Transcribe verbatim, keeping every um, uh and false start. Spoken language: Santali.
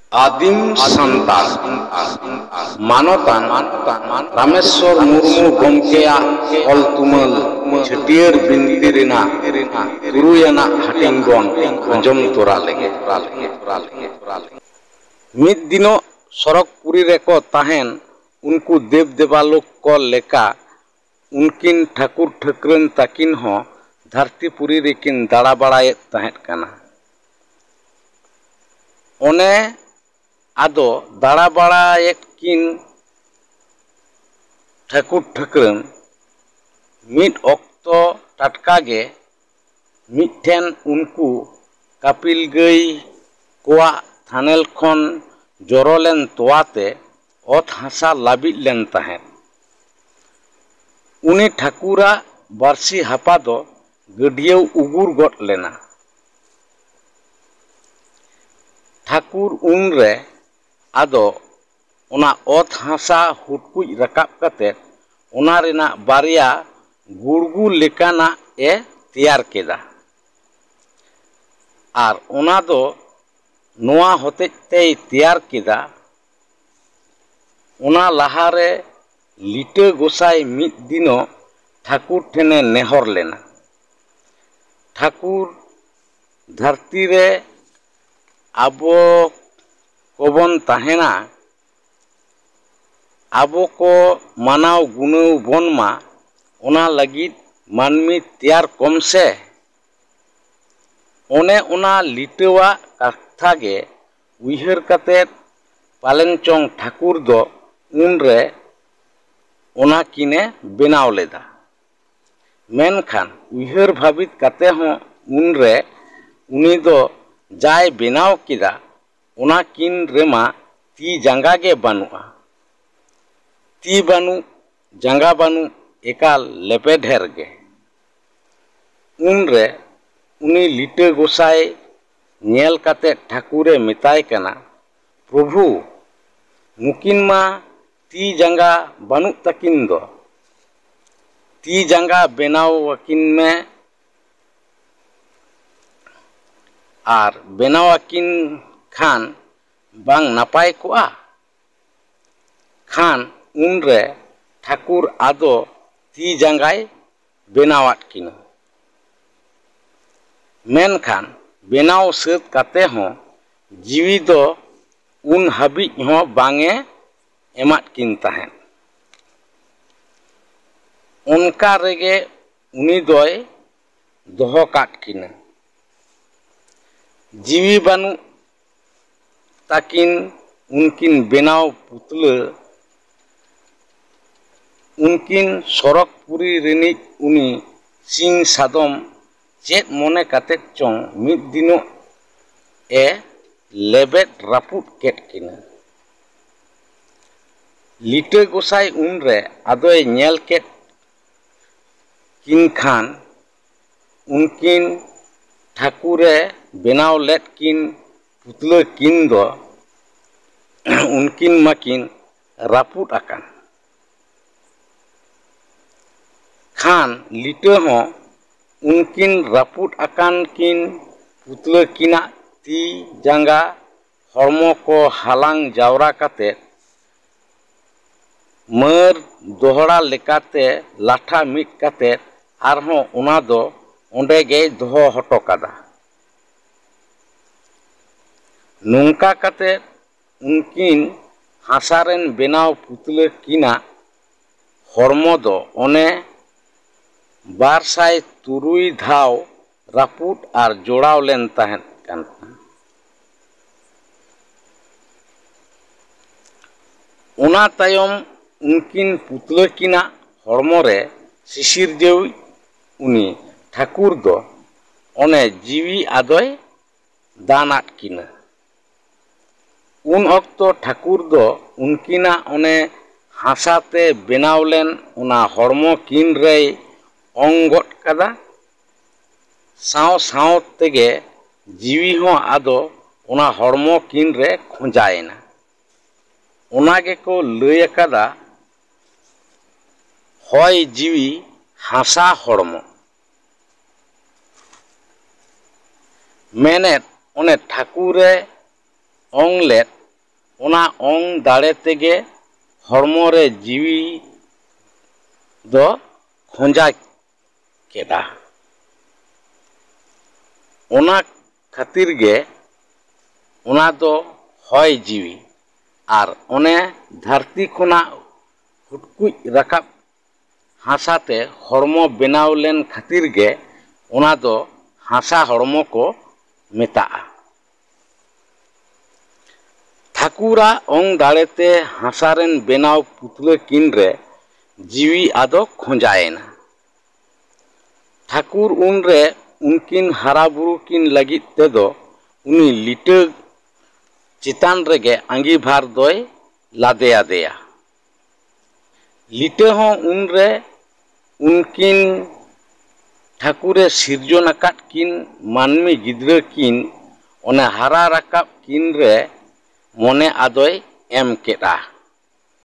ᱟᱹᱫᱤᱢ ᱥᱟᱱᱛᱟᱲ ᱢᱟᱱᱚᱛᱟᱱ ᱨᱟᱢᱮᱥᱣᱚᱨ ᱢᱩᱨᱢᱩ ᱜᱚᱢᱠᱮᱭᱟᱜ ᱚᱞ ᱛᱩᱢᱟᱹᱞ ᱪᱷᱟᱹᱴᱭᱟᱹᱨ ᱵᱤᱱᱛᱤ ᱨᱮᱱᱟᱜ ᱛᱩᱨᱩᱭ ᱟᱱᱟᱜ ᱦᱟᱹᱴᱤᱧ ᱵᱚᱱ ᱟᱸᱡᱚᱢ ᱛᱚᱨᱟ ᱞᱮᱜᱮ᱾ ᱢᱤᱫ ᱫᱤᱱᱚᱜ ᱥᱚᱨᱚᱜᱽᱯᱩᱨᱤ ᱨᱮᱠᱚ ᱛᱟᱦᱮᱱ ᱩᱱᱠᱩ ᱫᱮᱵ ᱫᱮᱵᱟᱞᱳᱠ ᱠᱚ ᱞᱮᱠᱟ ᱩᱱᱠᱤᱱ ᱴᱷᱟᱹᱠᱩᱨ ᱴᱷᱟᱹᱠᱨᱟᱹᱱ ᱛᱟᱹᱠᱤᱱ ᱦᱚᱸ ᱫᱷᱟᱹᱨᱛᱤᱯᱩᱨᱤ ᱨᱮᱠᱤᱱ ᱫᱟᱬᱟ ᱵᱟᱲᱟᱭᱮᱫ ᱛᱟᱦᱮᱸᱫ ᱠᱟᱱᱟ᱾ ᱚᱱᱮ ᱟᱫᱚ ᱫᱟᱬᱟ ᱵᱟᱲᱟᱭᱮᱫ ᱠᱤᱱ ᱴᱷᱟᱹᱠᱩᱨ ᱴᱷᱟᱹᱠᱨᱟᱹᱱ ᱢᱤᱫ ᱚᱠᱛᱚ ᱴᱟᱴᱠᱟ ᱜᱮ ᱢᱤᱫᱴᱷᱮᱱ ᱩᱱᱠᱩ ᱠᱟᱯᱤᱞ ᱜᱟᱹᱭ ᱠᱚᱣᱟᱜ ᱛᱷᱟᱱᱮᱞ ᱠᱷᱚᱱ ᱡᱚᱨᱚ ᱞᱮᱱ ᱛᱚᱣᱟ ᱛᱮ ᱚᱛ ᱦᱟᱥᱟ ᱞᱟᱹᱵᱤᱫ ᱞᱮᱱ ᱛᱟᱦᱮᱸᱫ᱾ ᱩᱱᱤ ᱴᱷᱟᱹᱠᱩᱨᱟᱜ ᱵᱟᱹᱨᱥᱤ ᱦᱟᱯᱟ ᱫᱚ ᱜᱟᱹᱰᱭᱟᱹᱣ ᱩᱜᱩᱨ ᱜᱚᱫ ᱞᱮᱱᱟ᱾ ᱴᱷᱟᱹᱠᱩᱨ ᱩᱱᱨᱮ ᱟᱫᱚ ᱚᱱᱟ ᱚᱛ ᱦᱟᱥᱟ ᱦᱩᱴᱠᱩᱡ ᱨᱟᱠᱟᱵ ᱠᱟᱛᱮ ᱚᱱᱟ ᱨᱮᱱᱟᱜ ᱵᱟᱨᱭᱟ ᱜᱩᱲᱜᱩ ᱞᱮᱠᱟᱱᱟᱜ ᱮ ᱛᱮᱭᱟᱨ ᱠᱮᱫᱟ᱾ ᱟᱨ ᱚᱱᱟ ᱫᱚ ᱱᱚᱣᱟ ᱦᱚᱛᱮᱡ ᱛᱮᱭ ᱛᱮᱭᱟᱨ ᱠᱮᱫᱟ, ᱚᱱᱟ ᱞᱟᱦᱟᱨᱮ ᱞᱤᱴᱟᱹ ᱜᱚᱸᱥᱟᱭ ᱢᱤᱫ ᱫᱤᱱᱚᱜ ᱴᱷᱟᱹᱠᱩᱨ ᱴᱷᱮᱱᱮ ᱱᱮᱦᱚᱨ ᱞᱮᱱᱟ, ᱴᱷᱟᱹᱠᱩᱨ, ᱫᱷᱟᱹᱨᱛᱤ ᱨᱮ ᱟᱵᱚ ᱠᱚᱵᱚᱱ ᱛᱟᱦᱮᱱᱟ, ᱟᱵᱚ ᱠᱚ ᱢᱟᱱᱟᱣ ᱜᱩᱱᱟᱹᱣ ᱵᱚᱱ ᱢᱟ, ᱚᱱᱟ ᱞᱟᱹᱜᱤᱫ ᱢᱟᱹᱱᱢᱤ ᱛᱮᱭᱟᱨ ᱠᱚᱢ ᱥᱮ᱾ ᱚᱱᱮ ᱚᱱᱟ ᱞᱤᱴᱟᱹᱣᱟᱜ ᱠᱟᱛᱷᱟ ᱜᱮ ᱩᱭᱦᱟᱹᱨ ᱠᱟᱛᱮ ᱯᱟᱞᱮᱱ ᱪᱚᱝ ᱴᱷᱟᱹᱠᱩᱨ ᱫᱚ ᱩᱱᱨᱮ ᱚᱱᱟ ᱠᱤᱱᱮ ᱵᱮᱱᱟᱣ ᱞᱮᱫᱟ᱾ ᱢᱮᱱᱠᱷᱟᱱ ᱩᱭᱦᱟᱹᱨ ᱵᱷᱟᱹᱵᱤᱛ ᱠᱟᱛᱮ ᱦᱚᱸ ᱩᱱᱨᱮ ᱩᱱᱤ ᱫᱚ ᱡᱟᱭ ᱵᱮᱱᱟᱣ ᱠᱮᱫᱟ, ᱚᱱᱟ ᱠᱤᱱ ᱨᱮᱢᱟ ᱛᱤ ᱡᱟᱸᱜᱟ ᱜᱮ ᱵᱟᱹᱱᱩᱜᱼᱟ᱾ ᱛᱤ ᱵᱟᱹᱱᱩᱜ, ᱡᱟᱸᱜᱟ ᱵᱟᱹᱱᱩᱜ, ᱮᱠᱟᱞ ᱞᱮᱯᱮᱰᱷᱮᱨ ᱜᱮ᱾ ᱩᱱᱨᱮ ᱩᱱᱤ ᱞᱤᱴᱟᱹ ᱜᱚᱸᱥᱟᱭ ᱧᱮᱞ ᱠᱟᱛᱮ ᱴᱷᱟᱹᱠᱩᱨᱮ ᱢᱮᱛᱟᱭ ᱠᱟᱱᱟ, ᱯᱨᱚᱵᱷᱩ, ᱱᱩᱠᱤᱱ ᱢᱟ ᱛᱤ ᱡᱟᱸᱜᱟ ᱵᱟᱹᱱᱩᱜ ᱛᱟᱹᱠᱤᱱ ᱫᱚ, ᱛᱤ ᱡᱟᱸᱜᱟ ᱵᱮᱱᱟᱣ ᱟᱹᱠᱤᱱ ᱢᱮ᱾ ᱟᱨ ᱵᱮᱱᱟᱣ ᱟᱹᱠᱤᱱ ᱠᱷᱟᱱ ᱵᱟᱝ ᱱᱟᱯᱟᱭ ᱠᱚᱜᱼᱟ? ᱠᱷᱟᱱ ᱩᱱᱨᱮ ᱴᱷᱟᱹᱠᱩᱨ ᱟᱫᱚ ᱛᱤ ᱡᱟᱸᱜᱟᱭ ᱵᱮᱱᱟᱣᱟᱫ ᱠᱤᱱᱟ᱾ ᱢᱮᱱᱠᱷᱟᱱ ᱵᱮᱱᱟᱣ ᱥᱟᱹᱛ ᱠᱟᱛᱮ ᱦᱚᱸ ᱡᱤᱣᱤ ᱫᱚ ᱩᱱ ᱦᱟᱹᱵᱤᱡ ᱦᱚᱸ ᱵᱟᱝ ᱮ ᱮᱢᱟᱫ ᱠᱤᱱ ᱛᱟᱦᱮᱸᱫ᱾ ᱚᱱᱠᱟ ᱨᱮᱜᱮ ᱩᱱᱤ ᱫᱚᱭ ᱫᱚᱦᱚ ᱠᱟᱫ ᱠᱤᱱᱟ᱾ ᱡᱤᱣᱤ ᱵᱟᱹᱱᱩᱜ ᱛᱟᱹᱠᱤᱱ ᱩᱱᱠᱤᱱ ᱵᱮᱱᱟᱣ ᱯᱩᱛᱞᱟᱹ, ᱩᱱᱠᱤᱱ ᱥᱚᱨᱚᱜᱽᱯᱩᱨᱤ ᱨᱤᱱᱤᱡ ᱩᱱᱤ ᱥᱤᱧ ᱥᱟᱫᱚᱢ ᱪᱮᱫ ᱢᱚᱱᱮ ᱠᱟᱛᱮᱫ ᱪᱚᱝ ᱢᱤᱫ ᱫᱤᱱᱚᱜ ᱮ ᱞᱮᱵᱮᱫ ᱨᱟᱹᱯᱩᱫ ᱠᱮᱫ ᱠᱤᱱᱟ᱾ ᱞᱤᱴᱟᱹ ᱜᱚᱸᱥᱟᱭ ᱩᱱᱨᱮ ᱟᱫᱚᱭ ᱧᱮᱞ ᱠᱮᱫ ᱠᱤᱱ ᱠᱷᱟᱱ ᱩᱱᱠᱤᱱ ᱴᱷᱟᱹᱠᱩᱨᱮ ᱵᱮᱱᱟᱣ ᱞᱮᱫ ᱠᱤᱱ ᱯᱩᱛᱞᱟᱹ ᱠᱤᱱ ᱫᱚ ᱩᱱᱠᱤᱱ ᱢᱟᱠᱤᱱ ᱨᱟᱹᱯᱩᱫ ᱟᱠᱟᱱ᱾ ᱠᱷᱟᱱ ᱞᱤᱴᱟᱹ ᱦᱚᱸ ᱩᱱᱠᱤᱱ ᱨᱟᱹᱯᱩᱫ ᱟᱠᱟᱱ ᱠᱤᱱ ᱯᱩᱛᱞᱟᱹ ᱠᱤᱱᱟᱜ ᱛᱤ ᱡᱟᱸᱜᱟ ᱦᱚᱲᱢᱚ ᱠᱚ ᱦᱟᱞᱟᱝ ᱡᱟᱣᱨᱟ ᱠᱟᱛᱮ ᱢᱟᱹᱨ ᱫᱚᱦᱲᱟ ᱞᱮᱠᱟᱛᱮ ᱞᱟᱴᱷᱟ ᱢᱤᱫ ᱠᱟᱛᱮ ᱟᱨᱦᱚᱸ ᱚᱱᱟ ᱫᱚ ᱚᱸᱰᱮ ᱜᱮᱭ ᱫᱚᱦᱚ ᱦᱚᱴᱚ ᱠᱟᱫᱟ᱾ ᱱᱚᱝᱠᱟ ᱠᱟᱛᱮ ᱩᱱᱠᱤᱱ ᱦᱟᱥᱟ ᱨᱮᱱ ᱵᱮᱱᱟᱣ ᱯᱩᱛᱞᱟᱹ ᱠᱤᱱᱟᱜ ᱦᱚᱲᱢᱚ ᱫᱚ ᱚᱱᱮ ᱵᱟᱨ ᱥᱟᱭ ᱛᱩᱨᱩᱭ ᱫᱷᱟᱣ ᱨᱟᱹᱯᱩᱫ ᱟᱨ ᱡᱚᱲᱟᱣ ᱞᱮᱱ ᱛᱟᱦᱮᱸᱫ ᱠᱟᱱ᱾ ᱚᱱᱟ ᱛᱟᱭᱚᱢ ᱩᱱᱠᱤᱱ ᱯᱩᱛᱞᱟᱹ ᱠᱤᱱᱟᱜ ᱦᱚᱲᱢᱚ ᱨᱮ ᱥᱤᱥᱤᱨᱡᱟᱹᱣᱤᱡ ᱩᱱᱤ ᱴᱷᱟᱹᱠᱩᱨ ᱫᱚ ᱚᱱᱮ ᱡᱤᱣᱤ ᱟᱫᱚᱭ ᱫᱟᱱ ᱟᱫ ᱠᱤᱱᱟ᱾ ᱩᱱ ᱚᱠᱛᱚ ᱴᱷᱟᱹᱠᱩᱨ ᱫᱚ ᱩᱱᱠᱤᱱᱟᱜ ᱚᱱᱮ ᱦᱟᱥᱟ ᱛᱮ ᱵᱮᱱᱟᱣ ᱞᱮᱱ ᱚᱱᱟ ᱦᱚᱲᱢᱚ ᱠᱤᱱ ᱨᱮᱭ ᱚᱝ ᱜᱚᱫ ᱠᱟᱫᱟ᱾ ᱥᱟᱶ ᱥᱟᱶ ᱛᱮᱜᱮ ᱡᱤᱣᱤ ᱦᱚᱸ ᱟᱫᱚ ᱚᱱᱟ ᱦᱚᱲᱢᱚ ᱠᱤᱱ ᱨᱮ ᱠᱷᱚᱸᱡᱟᱭᱮᱱᱟ᱾ ᱚᱱᱟ ᱜᱮᱠᱚ ᱞᱟᱹᱭ ᱟᱠᱟᱫᱟ, ᱦᱚᱭ ᱡᱤᱣᱤ ᱦᱟᱥᱟ ᱦᱚᱲᱢᱚ᱾ ᱢᱮᱱᱮᱫ, ᱚᱱᱮ ᱴᱷᱟᱹᱠᱩᱨᱮ ᱚᱝ ᱞᱮᱫ ᱚᱱᱟ ᱚᱝ ᱫᱟᱲᱮ ᱛᱮᱜᱮ ᱦᱚᱲᱢᱚ ᱨᱮ ᱡᱤᱣᱤ ᱫᱚ ᱠᱷᱚᱸᱡᱟ ᱠᱮᱫᱟ᱾ ᱚᱱᱟ ᱠᱷᱟᱹᱛᱤᱨ ᱜᱮ ᱚᱱᱟ ᱫᱚ ᱦᱚᱭ ᱡᱤᱣᱤ ᱟᱨ ᱚᱱᱮ ᱫᱷᱟᱹᱨᱛᱤ ᱠᱷᱚᱱᱟᱜ ᱦᱩᱴᱠᱩᱡ ᱨᱟᱠᱟᱵ ᱦᱟᱥᱟ ᱛᱮ ᱦᱚᱲᱢᱚ ᱵᱮᱱᱟᱣ ᱞᱮᱱ ᱠᱷᱟᱹᱛᱤᱨ ᱜᱮ ᱚᱱᱟ ᱫᱚ ᱦᱟᱥᱟ ᱦᱚᱲᱢᱚ ᱠᱚ ᱢᱮᱛᱟᱜᱼᱟ᱾ ᱴᱷᱟᱹᱠᱩᱨᱟᱜ ᱚᱝ ᱫᱟᱲᱮᱛᱮ ᱦᱟᱥᱟ ᱨᱮᱱ ᱵᱮᱱᱟᱣ ᱯᱩᱛᱞᱟᱹ ᱠᱤᱱ ᱨᱮ ᱡᱤᱣᱤ ᱟᱫᱚ ᱠᱷᱚᱸᱡᱟᱭᱮᱱᱟ᱾ ᱴᱷᱟᱹᱠᱩᱨ ᱩᱱᱨᱮ ᱩᱱᱠᱤᱱ ᱦᱟᱨᱟ ᱵᱩᱨᱩ ᱠᱤᱱ ᱞᱟᱹᱜᱤᱫ ᱛᱮᱫᱚ ᱩᱱᱤ ᱞᱤᱴᱟᱹ ᱪᱮᱛᱟᱱ ᱨᱮᱜᱮ ᱟᱸᱜᱤᱵᱷᱟᱨ ᱫᱚᱭ ᱞᱟᱫᱮ ᱟᱫᱮᱭᱟ᱾ ᱞᱤᱴᱟᱹ ᱦᱚᱸ ᱩᱱᱨᱮ ᱩᱱᱠᱤᱱ ᱴᱷᱟᱹᱠᱩᱨᱮ ᱥᱤᱨᱡᱚᱱ ᱟᱠᱟᱫ ᱠᱤᱱ ᱢᱟᱹᱱᱢᱤ ᱜᱤᱫᱽᱨᱟᱹ ᱠᱤᱱ ᱚᱱᱮ ᱦᱟᱨᱟ ᱨᱟᱠᱟᱵ ᱠᱤᱱ ᱨᱮ ᱢᱚᱱᱮ ᱟᱫᱚᱭ ᱮᱢ ᱠᱮᱫᱼᱟ᱾